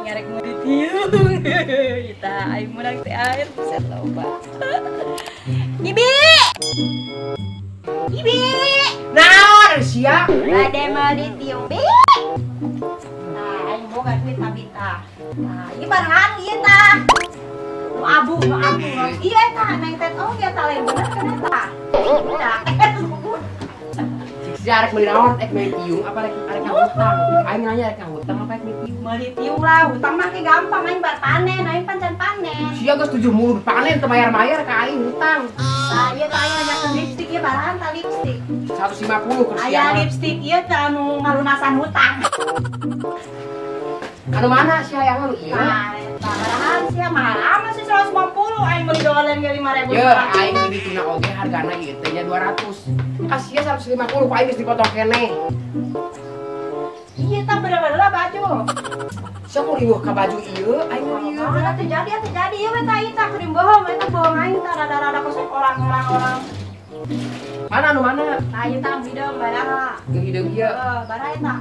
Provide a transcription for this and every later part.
Aing arek meuli tiung. Tah aing meunang teh air buset loba. Bibi. Bibi. Naon sia? Bade meuli tiung, Bi. Nah, aing boga duit tapi tah. Nah, ieu barengan ieu tah. Nu abu, nu abu. Ieu eta neng teh oge tah lain bener kan eta. Tah, si arek meuli naon? Rek meuli tiung apa rek ngahutang? Aing nanya rek ngahutang apa rek meuli tiung? Meuli tiung lah, hutang mah ke gampang aing bar panen, aing pan can panen. Sia geus 7 mulut panen teu bayar-bayar ka aing hutang. Tah, ieu tah aing ngajakeun lipstik ieu barahan tah lipstik. 150 keur sia. Aya lipstik ieu teh anu ngalunasan hutang. Anu mana sia yang anu ieu? Nah, eta barahan sia mahal amat sih 150, aing meuli dolen ge 5.000. Ye, aing di dituna oge hargana ieu teh nya 200. Kasih 150 ku aing geus dipotong keneh. Iya tah bener-bener lah baju. Sia mau riweuh ka baju ieu, aing meuli ieu. Ah, teu jadi, teu jadi ieu we tah ieu tah kuring bohong, eta bohong aing tah rada-rada kosong orang-orang orang. Mana anu mana? Tah ieu tah hideung baraha. Jeung hideung ieu. Heeh, baraha eta.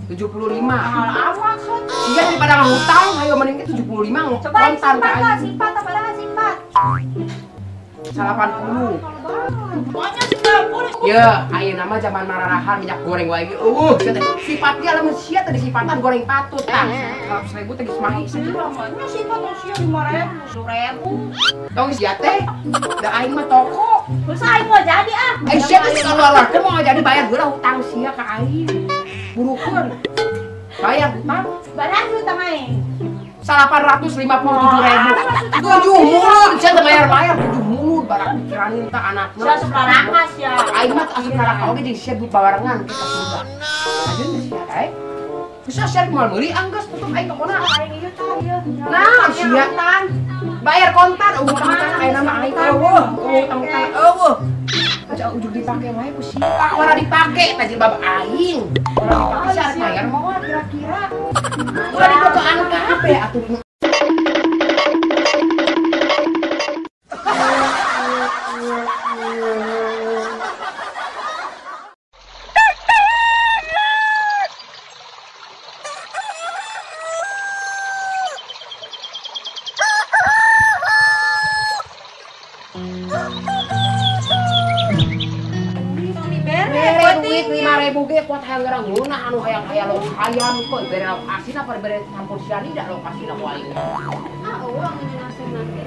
75. Mahal amat sot. Sia daripada ngahutang, hayo mending ge 75 Coba kontan ka simpat lah, aing. simpat tah baraha simpat. 80. Pokoknya 90. Ya, ayeuna mah zaman mararahan minyak goreng wae ge. Eueuh, sia teh sifatnya lamun sia teh disipatan goreng patut tah. 100.000 teh geus mahi sia. Nya sifat sia 5.000, 10.000. Tong sia teh, da aing mah toko. Geus aing mau jadi ah. Eh sia teh keluar-keluarkeun mau jadi bayar heula hutang sia ka aing. Burukeun. Bayar hutang. Bayar hutang aing. 857.000. 7 mulut sia teh bayar-bayar 7 mulut barang pikiranin tah anakna. Sia asup neraka sia. Aing mah asup neraka oge jeung sia duit babarengan kita surga. Ajeun sia aing. Bisa sia moal meuli anggeus tutup aing tokona. Aing ieu tah ieu. Nah, sia bayar kontan eueuh hutang ayeuna mah aing eueuh, hutang-hutang eueuh. Aja ujug dipake wae ku sia. Ora dipake tah jilbab aing. Ora dipake sia arek bayar moal kira-kira. Ulah dibukaan kabeh atuh. Duit 5.000 ge kuat hayang gerang ngeunah anu hayang-hayang lauk ayam kok bere lauk asin apa bere campur sianida lauk asin ku aing. Ah, eueuh ngeunah asin nanti.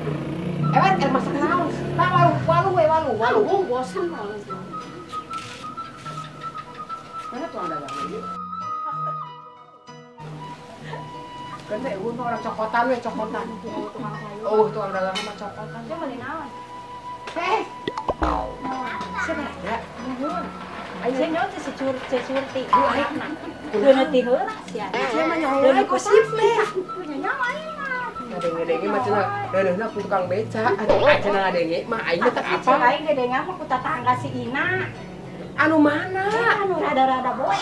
Emang keur masak naon? Tah walu walu we walu walu. Bosen walu. Mana tuang dagang ieu? Kan teh eueuh mah orang cokotan we cokotan. Oh, tukang dagang mah cokotan. Dia meuli naon? Eh. Siapa ada? Nuhun. Saya nyawa si Surti. Leuneuh ti heula sia. Sia mah nyawa wae gosip teh. Nyawa aing mah. Ngadenge-denge mah cenah leuneuna ku tukang beca. Cenah ngadenge mah aing teh apa? Aing dedenge mah ku tetangga si Ina. Anu mana? Anu rada-rada boek.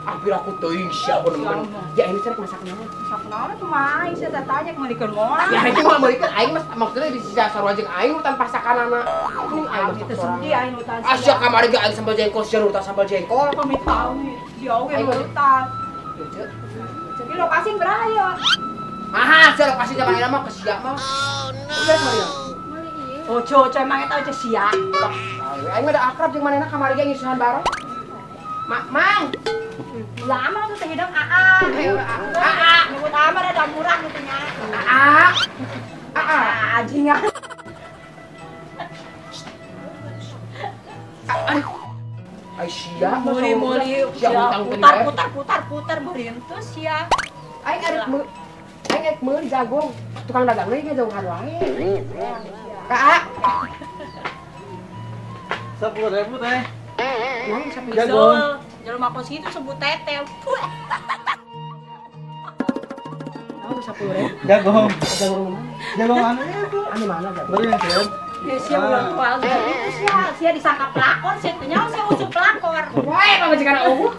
Apir aku teuing sia bener-bener. Ya ini cerek masak naon? Masak naon tuh mah aing sia tanya meulikeun moal. Ya itu mah meulikeun aing mah maksudnya di sisa sarua jeung aing urutan pasakanana. Ini aing masak sorangan. Sedih aing urutan. Asya kamari ge aing sambal jengkol sia urutan sambal jengkol. Pamit-pamit. Sia oge urutan. Jadi lokasi beraha yo. Mahal sia lokasi zaman ayeuna mah ke sia mah. Udah mari. Ojo ojo emang eta ojo sia. Aing mah da akrab jeung manehna kamari ge ngisuhan bareng. Mak mang. Lama tuh teh hidung aa. Aa. Nyebut ama rada murah gitu nya. Aa. Aa. Anjingan. Ai sia meuli-meuli putar putar putar putar berintus sia. Aing arek aing arek meuli jagung. Tukang dagang we ngajauhan wae. Kak. 10.000 teh. Nang sapi jagung. Jelema kos kitu sebut teteh. Naon 10.000? Jagung. Jagung mana? Jagung anu itu. Anu mana jagung? Beri yang Ya sia ulah tua itu sia, sia disangka pelakor, sia teh nyaho sia usup pelakor. Wae pamajikan eueuh.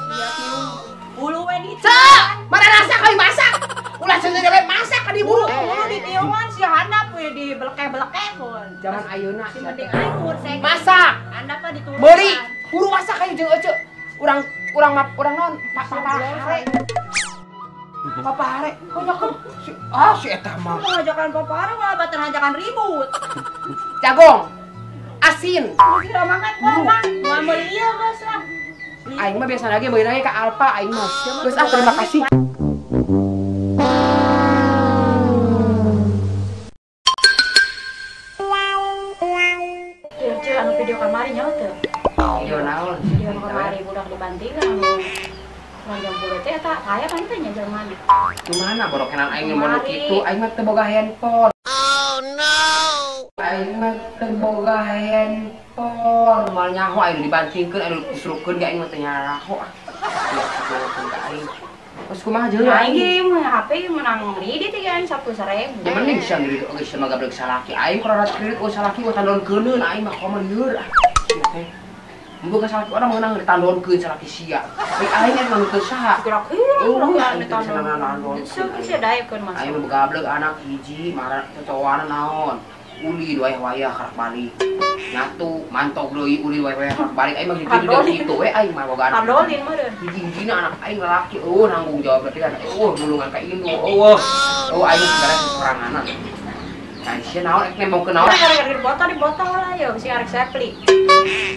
Sia tiung. Bulu we di. Cek, mana rasa kali masak. Ulah cenah we masak ka di bulu. Bulu di tiungan sia handap we di belekeh-belekeh pun. Zaman ayeuna si mending aing umur sek. Masak. Handap mah diturunkan. Meuli, buru masak. Urang urang map urang naon? Pak papa hare. Papare, si eta mah. Ngajakan papare malah batan ngajakan ribut. Jagong. Asin. Kira makan mah. Moal meuli ieu geus lah. Aing mah biasa lagi meuli ka Alfa aing mah. Geus ah terima kasih. Ceu anu video kamari nyaho teu? Video naon? Video kamari budak dibantingan anu Ranjang bule teh eta kaya kan teh nya jelema. Kumaha borokenan aing mun kitu, aing mah teu boga handphone. Oh no. Aing mah teu boga handphone, moal nyaho aing dibantingkeun, aing disuruhkeun ge aing mah teu nyaraho ah. Ya aing. Terus kumaha jeung aing ge mah HP menang kredit ge aing 10.000. Ya mending sia kredit oge sia mah gablek salaki. Aing korona kredit oh salaki oh tandonkeun aing mah komo lieur ah. Sia teh. Mboga salaki orang mengenang ditandonkeun salaki sia. Aing aing nangkeun saha? Kira-kira ditandonkeun. Seukeun sia daekeun mah. Aing mah gablek anak hiji marah cocowana naon. Uli wayah-wayah karak balik. Nyatu mantok deui uli wayah-wayah karak balik aing mah gitu kitu we aing mah boga anak. Tandolin meureun. Hiji-hijina anak aing lalaki eueuh nanggung jawab berarti kan eueuh gulungan ka indung eueuh. Eueuh aing sebenarnya soranganan. Nah, sia naon ek nembongkeun naon? Gara-gara dipoto lah yo si arek sepli.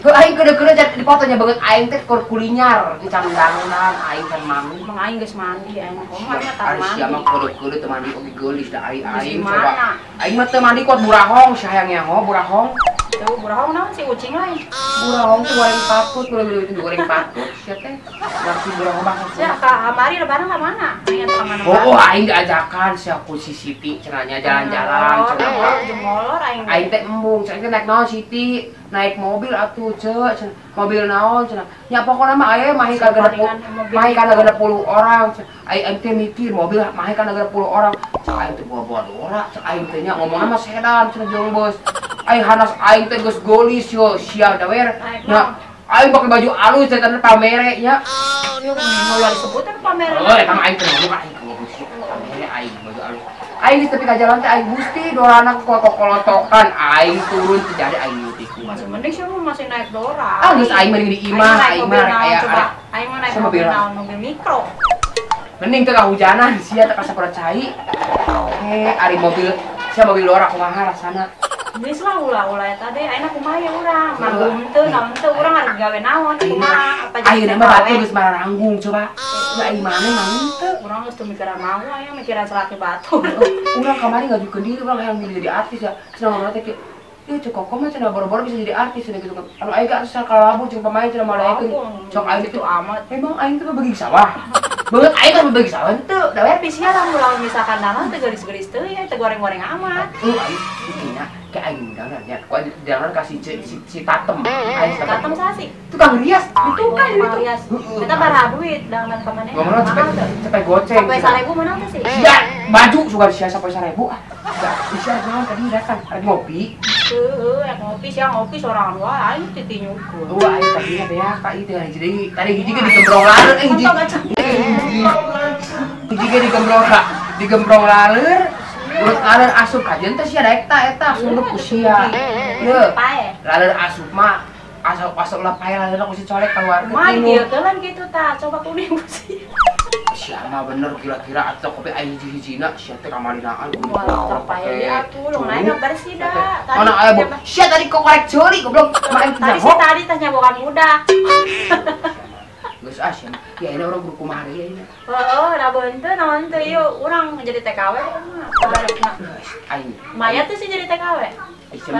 Heuh aing keudeuh-keudeuh jadi dipotonya banget aing teh keur kulinyar di candangdan aing kan mami. Emang aing geus mandi aing mah kumaha mah tah mandi. Ari sia mah keudeuh-keudeuh teu mandi oge geulis da aing aing coba. Aing mah teu mandi kuat burahong sia hayang nyaho burahong. Tuh burahong naon si ucing lain. Burahong tuh goreng patut, goreng goreng patut sia teh. Ngerti burahong mah. Sia ka kamari lebaran ka mana? Aing ka mana? Oh, aing diajakan sia ku si Siti cenah nya jalan-jalan cenah. Jeung molor aing. Aing teh embung, cenah naik naon Siti? Naik mobil atuh ceu, mobil naon cenah. Nya pokona mah aya mahi ka 60 mahi ka 60 orang. Aing teh mikir mobil mahi ka 60 orang. Cek aing teh bawa-bawa dora, cek aing teh nya ngomongna mah sedan cenah jeung bos. Aing hanas aing teh geus golis yo sia dawer. Nya aing pake baju alus teh teh pamere nya. Oh no. Ulah disebutan pamere. Oh, eta mah aing teh ngomong aing ngomong pamere aing baju alus. Aing geus tepi ka jalan teh aing gusti dorana kokolotokan aing turun teh jadi aing nyutiku. Masih mending sih masih naik dora. Ah geus aing mending di imah aing mah aya aing mah naik mobil naon mobil mikro. Mending teh kahujanan sia teh kasapura cai. Heh ari mobil sia mobil dora kumaha rasana. Geus lah ulah-ulah eta deh, ayeuna kumaha ya urang? Manggung teu, naon teu, urang arek gawe naon, kumaha? Apa jadi ayeuna mah batur geus maranggung coba. Da aing maneh manggung teu? Urang geus teu mikiran mau aya mikiran salaki batur. Urang kamari ngajukeun diri urang hayang jadi artis ya. Cenah ngomong teh kieu. Ieu cek koko mah cenah boro-boro bisa jadi artis cenah gitu kan. Anu aing ge atuh sakalabur jeung pemain cenah malaekeun. Cok aing kitu amat. Emang aing teh bagi sawah. Banget aing kan bagi sawah teu. Da we tapi sia lamun misalkan naon teu geulis-geulis teu ya teu goreng-goreng amat. Heuh aing kieu kayak aing undangan ya, kok jangan kasih si Tatem. Aing Tatem saha sih? Tukang rias. Tukang rias. Eta baraha duit dangan ka maneh. Ngomongna cepet goceng. Sampai 1000 menang teh sih. Sia, baju suka sia sampai 1000 ah. Sia naon tadi datang, arek ngopi. Heueuh, rek ngopi sia ngopi sorangan wae aing titi nyukur. Heuh aing tadi teh ya ka ieu teh hiji deui. Tadi hiji ge digembrong laleur hiji. Hiji ge digembrong laleur. Urut laleur asup kajen teh sia daek ta eta asup ku sia. Yeuh. Laleur asup mah asup lah pae laleur ku si colek keluarkeun. Mah dieu teulan kitu tah, coba kuning ku sia. Sia mah bener kira-kira atuh kopi aing hiji-hijina sia teh kamarinaan. Wah, pae atuh lu naik bersih dah. Mana aya bu. Sia tadi kok korek ceuli goblok. Mah aing tadi sih tadi teh nyabokan budak. Geus ah sia. Ya ini urang kudu kumaha deui ayeuna. Heeh, da beunteun naon teh ieu urang jadi TKW mah. Aing. Maya tuh sih jadi TKW. Sia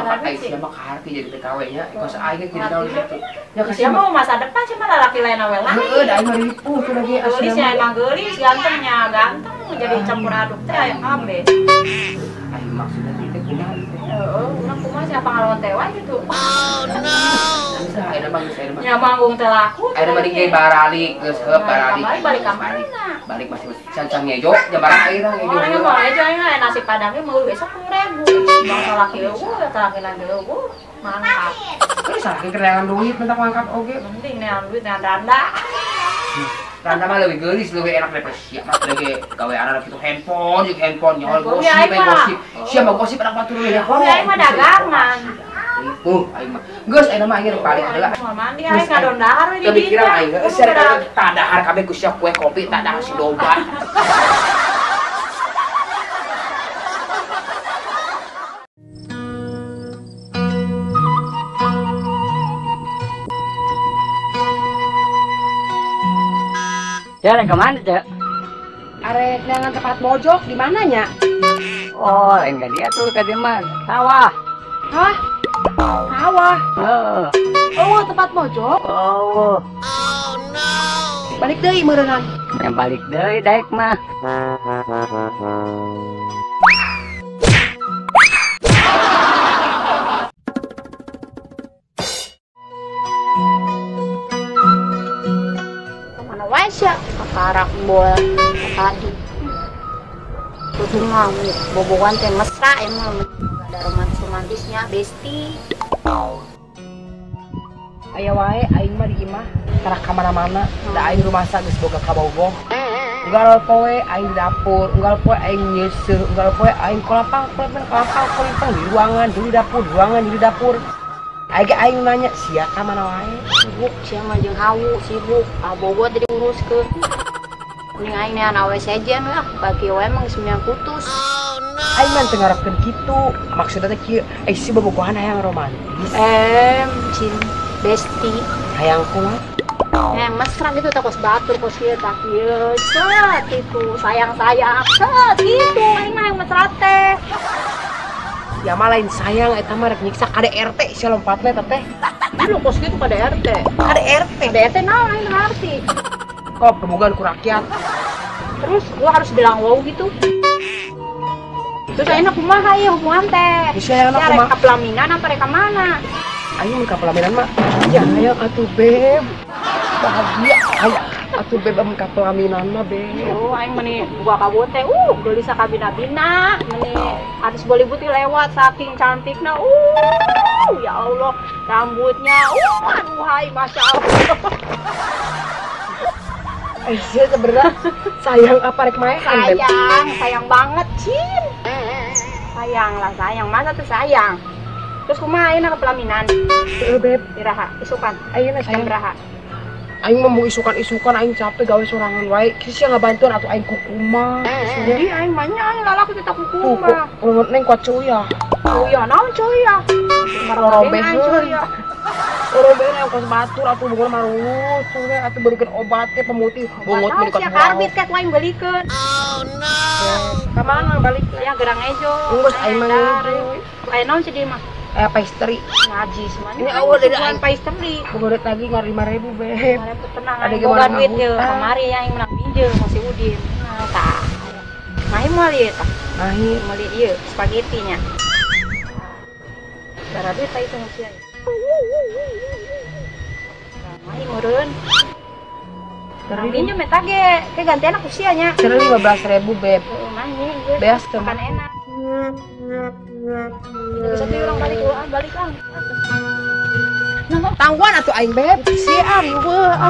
mah kaharti jadi TKW nya, kos aing ge jadi naon kitu. Ya sia mah masa depan sia mah lalaki lain awe lain. Heeh, da aing mah ripuh tuh lagi geulis nya emang geulis, gantengnya ganteng jadi campur aduk teh aya kabeh. Aing maksudna teh kumaha ieu teh? Heeh, urang kumaha sia pangalaman teh wae gitu. Oh no. Ayeuna mah geus ayeuna mah. Nya manggung teh laku. Ayeuna mah ge baralik geus heup baralik. Balik ka mana? Balik masih cancang ngejo, jambarang ayeuna ngejo. Oh, ayeuna mah ngejo ayeuna nasi padangnya meuli besok 10.000. Bangsa laki eueuh, eta laki lain eueuh, mangkat. Terus salaki kereangan duit mentak mangkat oge. Mending neangan duit neangan randa. Randa mah leuwih geulis, leuwih enak daripada sia mah leuwih gaweanana kitu handphone jeung handphone nyaho gosip gosip. Sia mah gosip anak batur we. Handphone aing mah dagangan. Ripuh aing mah. Geus ayeuna mah aing balik heula. Moal mandi aing ngadondahar we di Teu mikiran aing geus tak dahar kabeh ku sia kue kopi tak dahar si domba. Ya, rek kemana, Cek? Arek neangan tempat mojok di mananya? Oh, lain ka dia tuh ka mah. Sawah. Hah? Sawah? Heeh. Oh, tempat mojok? Oh. Oh no. Balik deui meureunnan. Yang balik deui daek mah. Kemana wae sia? Karak bol tadi. Kudu mah bobogan teh mesra emang gak ada romantis-romantisnya, besti. Aya wae aing mah di imah tara ka mana-mana, da aing rumasa geus boga kabogoh. Unggal poe aing di dapur, unggal poe aing nyeuseuh, unggal poe aing kolapang kolipang kolapang kolipang di ruangan, di dapur, ruangan di dapur. Aing ge aing nanya sia ka mana wae? Sibuk sia mah jeung hawu, sibuk. Kabogoh teh diuruskeun. Mending aing nean awe sejen lah, bagi wae mah geus menang putus. Aing mah teu ngarepkeun kitu. Maksudna teh kieu, si bobogohan hayang romantis. Cin besti. Hayang kumaha? Yang mesra gitu tak kos batur kos kieu tak kieu. Set gitu, sayang-sayang. Set gitu aing mah yang mesra teh. Ya mah lain sayang eta mah rek nyiksa KDRT sia lompatna eta teh. Lu kos kitu KDRT. KDRT. KDRT naon aing ngarti. Kok kebogaan ku rakyat. Terus gua harus bilang wow gitu. Terus ayeuna kumaha ieu hubungan teh? Bisa ayeuna kumaha? Rek ka pelaminan apa rek ka mana? Aing mun ka pelaminan mah ya hayang atuh beb. Bahagia hayang atuh beb mun ka pelaminan mah beb. Oh aing meni gua ka teh geulis sakabina-bina meni artis Bollywood lewat saking cantikna. Ya Allah rambutnya aduh hai masya Allah. Sia sebenarnya sayang apa rek maehan beb? Sayang, sayang banget Cin. Sayang lah sayang, masa tuh sayang. Terus kumaha ayeuna ka pelaminan? Heeh beb, iraha isukan. Ayeuna sayang iraha. Aing mah mau isukan-isukan aing capek gawe sorangan wae. Sia ngabantuan atuh aing kukuma. Jadi aing mah nya aing lalaki teh kukuma. Tuh, neng kuat cuy ya. Cuy ya, naon cuy ya? Marorobeheun. Orobeheun yang kos batur atuh bunga marulus cuy atuh beurekeun obat teh pemutih bungut meuni ka karbit kayak aing belikeun. Oh no. Ka mana balik? Ya gerang ejo. Geus aing mah. Aya naon sih di mah? Pastry. Najis mana? Ini awal dari aing pastry. Boga duit lagi ngar 5.000 beb. 5.000 tenang. Ada boga duit ye kamari aing menang pinjeum sama si Udin. Nah, tah. Mahi moal ieu tah. Mahi meuli ieu spagetinya. Cara duit tah itu sia. Mahi meureun. Pinjeum eta ge, ke gantian aku sia nya. 15.000 beb. Heeh, mahi geus. Beas teh makan enak. Bisa tuh orang balik ulah balik ah. Tangguan atuh aing beb. Si ari weuh ah.